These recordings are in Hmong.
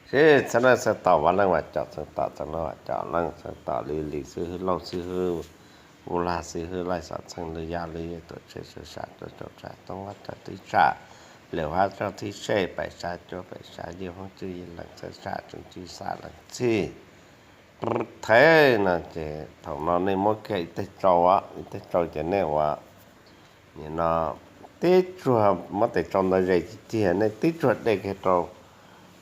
Sib txheeb leej txheeb tom, Vam Leej Vam Cov txheeb tom, txheeb leej Vam Cov Leej txheeb tom, Lis Lis xib hwb, Lauj xib hwb, Vub Laj xib hwb, Laij Xov Txheej, Lwj Yaj Lwj Yej, Tuam Tsheej Suav Sam, Tuam Tsheej Tsam, Toob Vaj Tsam, Tib Tsam, Lwm Hab Roj, Thib Sej, Paim Sab Cuab, Paim Sab Ywj, Hmoob Tswj Yij, Leej Txheeb Sam, Tseem Tswj Xab, Leej Txhij, Rwb Theb no ces thaum no nej muab kiag ib teg tsau, ib teg tsau ces nej ua nim no tib tsuag, muab tes tsau ntawd zes cig cig, nej tib tsuag dej kiag rau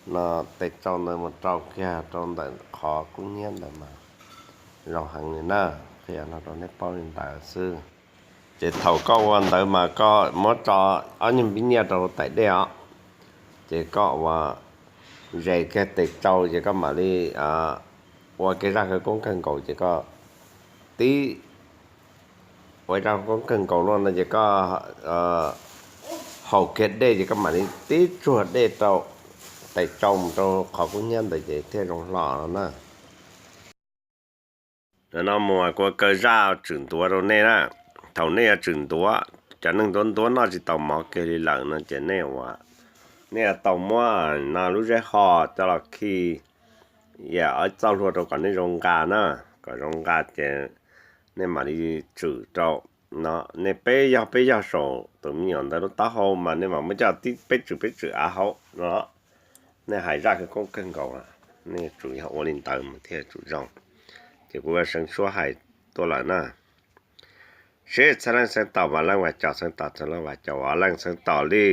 no, tes tsau ntawd mus rau kiag rau ntawm qhov kub hnyiab ntawd mas zoo heev li na. Qhia no rau nej paub li ntawd xwb. Ces thaum koj ua ntawd mas koj muab tso ob nyuag npib nyiaj rau tais dej os, ces koj ua zes kiag tes tsau ces koj mam li ua kiag zaj khawv koob kawg nkaus ces koj tib ua zaj khawv koob kawg nkaus luaj no ces koj haus kiag dej ces koj mam li tib tsuag dej rau tais tsau mus rau qhov kub hnyiab ntawd ces thiaj zoo hlo no na. Nim no mus kuv kaw zaj tswm ntuav rau nej na. Thaum nej yuav tswm ntuav, cov neeg ntuav ntuav noj tsis tau mov kiag li lawm no ces nej ua, nej yuav tau muab no lub zeb ho coj los khi ib txoj hlua rau kom nej zoo nqa na, kom zoo nqa ces nej mam li tswm rau no. Nej peb yog peb yog saum tus me nyuam ntawd lub taub hau mas nej mam muab coj tib peb tswm peb tswm av hauv no. Nej hais zaj khawv koob kawg nkaus, nej tsum yog ua li ntawd mas thiaj tsum zoo. Ces kuv ua seev suab hais tuaj lawm na. Sib txheeb leej txheeb tom, Vam Leej Vam Cov txheeb tom, txheeb leej Vam Cov Vam Leej txheeb tom li.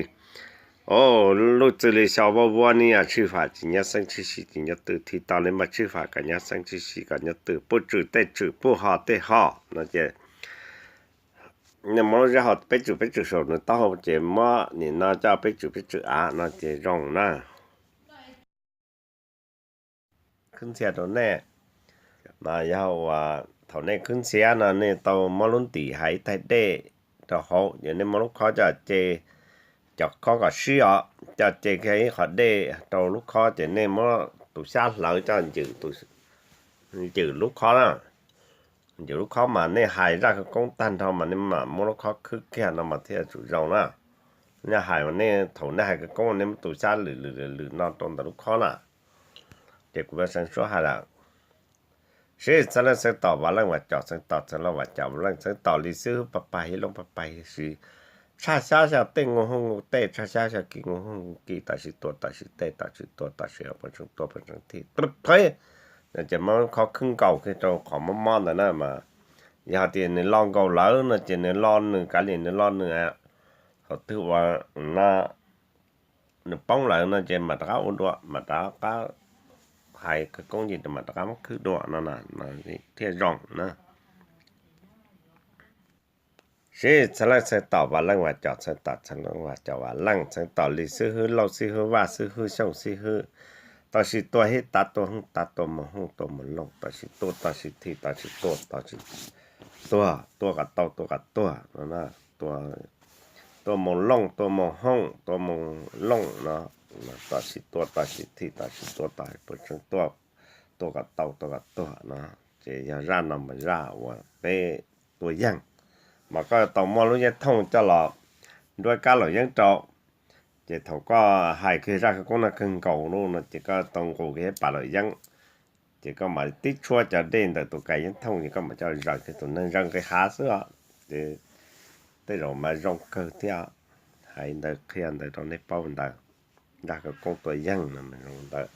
Lub txwj li xyaw vuab vuab ni yog tshwj fam tsis nyob xeeb tshwj si tsis nyob twg, thim tau li mas tshwj fam kom nyob xeeb tshwj si kom nyob twg, puj tswm tej tswm puj ho tej ho no ces nej muab lub zeb ho peb tswm peb tswm saum nws taub hau ces muab nim no coj peb tswm peb tswm av no ces zoo na. Khwb ntxhias rau nej, mas yog uas thaum nej khwb ntxhias no nej tau muab lub ntim hais ib taig dej rau hauv, ces nej muab lub khob coj ce, cov khob kom sib os, coj ce kiag ib qhov dej rau lub khob ces nej muab tus xyab hlawv coj ncws lub khob na. Ncws lub khob mas nej hais zaj khawv koob tag nrho mas nej mam muab lub khob khwb kiag no mas thiaj tsum zoo na. Nej hais, nej thaum nej hais khawv koob nej muab tus xyab lwm lwm lwm no rau ntawm lub khob na. Ces kuv yuav seev suab hais lawm. Sib txheeb leej txheeb tom, Vam Leej Vam Cov txheeb tom, txheeb leej Vam Cov Vam Leej txheeb tom, Lis xib hwb pab pag, Hib Looj pab pag, Hib Siv, tshaj xyab xyaw tej, Nku Hooj Nku Tej, tshaj xyab xyaw kis, Nku Hooj Nku Kis, tam sim tua tam sim tej, tam sim tua tam sim hav, pes tsees tua pes tsees thim, peb, ces muab khob khwb nkaus kiag rau qhov mob mob ntawd na mas, yog tias nws lo nkaus lawm no ces nws lo nws, kav liam nws lo nws, thaum twg uas no nws poob lawm no ces mam rov qab ua dua, mam rov qab hais khawv koob ces mam rov qab muab khwb dua no thiaj zoo na. Sib txheeb leej txheeb tom, Vam Leej Vam Cov txheeb tom, txheeb leej Vam Cov Vam Leej txheeb tom, Lis xib hwb, Lauj xib hwb, Vaj xib hwb, Xyooj xib hwb, tam sim tua hib tav tua hooj tav tua mus hooj tua mus looj, tam sim tua tam sim thim, tam sim tua tam sim tuag, tua kom tau tua kom tuag no, tua mus looj tua mus hooj tua mus looj no, tam sim tua tam sim thim, tam sim tua tam sim pes tsees tua, tua kom tau tua kom tuag no. Ces yog zaj no mas zaj uas peb tua yeeg, mas koj tau muaj lub yeeb thooj coj los nruab kab laum yeeb rau. Ces thaum koj hais kiag zaj khawv koob no kawg nkaus lawm no ces koj tau nqus kiag ib pas laum yeeb, ces koj mam tib tshuab cov dej ntawm tus kais yeeb thooj ces koj mam coj zaws kiag tus neeg zaws nqis hav xwb os. Ces tej zaum mas zoo kawg thiab. Hais ntawd qhia ntawd rau nej paub ntawd, zaj khawv koob tua yeeg no mas zoo ntawd.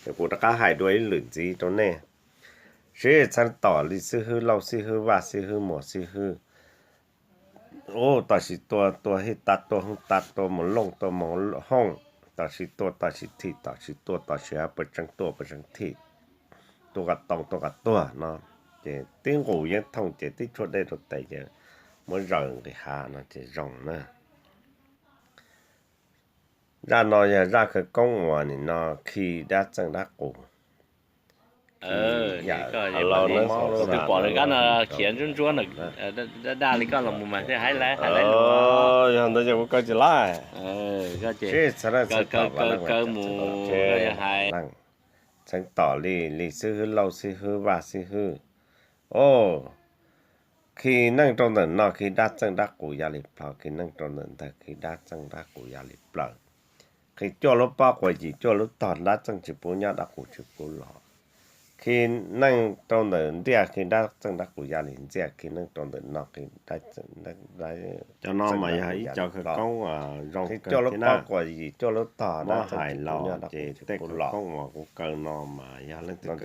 Ces kuv rov qab hais dua ib lwm ntxiv rau nej. Sib txheeb tom, Lis xib hwb, Lauj xib hwb, Vaj xib hwb, Muas xib hwb, tam sim tua tua hib tav tua hooj tav tua mus looj tua mus hooj, tam sim tua tam sim thim, tam sim tua tam sim hav, pes tsees tua pes tsees thim, tua kom tau tua kom tuag no. Ces tib nqus yeeb thooj ces tib tshuab dej rau tes ces muab zaws nqis hav no ces zoo na. Zaj no yog zaj khawv koob uas nim no khi dab txeej dab qus. Twb pom nws kab no khiav ntsuab ntsuab, daj daj li koj los mus mas thiaj hais lawm. Yog ntawd ces kuv kaw tsis laj. Kaw mus, yog hais txheeb tom li, Lis xib hwb, Lauj xib hwb, Vaj xib hwb. Au, khi neej rau ntawm no khi dab txeej dab qus ya li plaws, khi neej rau ntawm ntawd khi dab txeej dab qus ya li plaws. Khi cuaj lub pob quas yim cuaj lub tog dab txeej tsis pub nyob dab qus tsis pub los. Khi neej rau ntawm ntiaj khi dab txeej dab qus ya li ntxiaj, khi neej rau ntawm no khi dab txeej dab qus ya li los. Khi cuaj lub pob quas yim cuaj lub tog dab txeej tsis pub nyob dab qus tsis pub los. Ces tej khawv koob uas kuv kaw no mas yog leej twg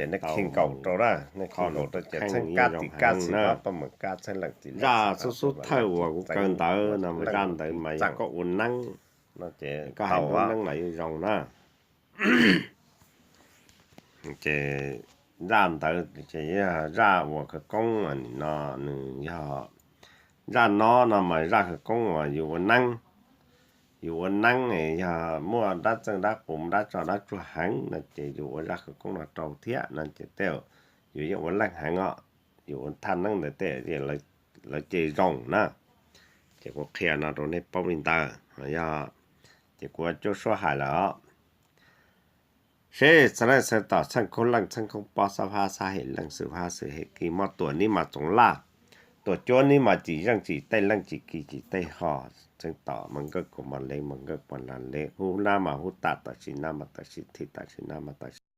kaw tau, nej khi nkaus rau ces txheej kab tim kab xim pab paj meem kab txheej leej tim leej. Zaj xub xub thawj uas kuv kaw ntawd no mas zaj ntawd mas yog koj ua neeb, koj hais ua neeb los yuav zoo na. Ces zaj ntawd ces yog zaj uas khawv koob nim no nws yog zaj no no mas zaj khawv koob uas yus ua neeb, yus ua neeb yog muaj dab txeej dab qus dab tso dab tsuag heev no ces yus ua zaj khawv koob no rau thiab no ces tej yus yeej ua leej heev os. Yus ua thaj neeb ntawd tej lawv ces zoo na. Ces kuv qhia no rau nej paub li ntawd yog, ces kuv ua cuab suab hais lawm os. Seb txhua leej txhua tus txheej koob leej txheej koob pob xob hab xob hem leej xwm hab xwm hem kis mob tuam nib mas txoov laj, tuam cuab nib mas cim zeej cim tej leej cim kis cim tej ho, txheej tom mas nkawj kuv mas lev mas nkawj puas las lev, hub nab mas hub tam tam sim nab mas tam sim thim tam sim nab mas tam sim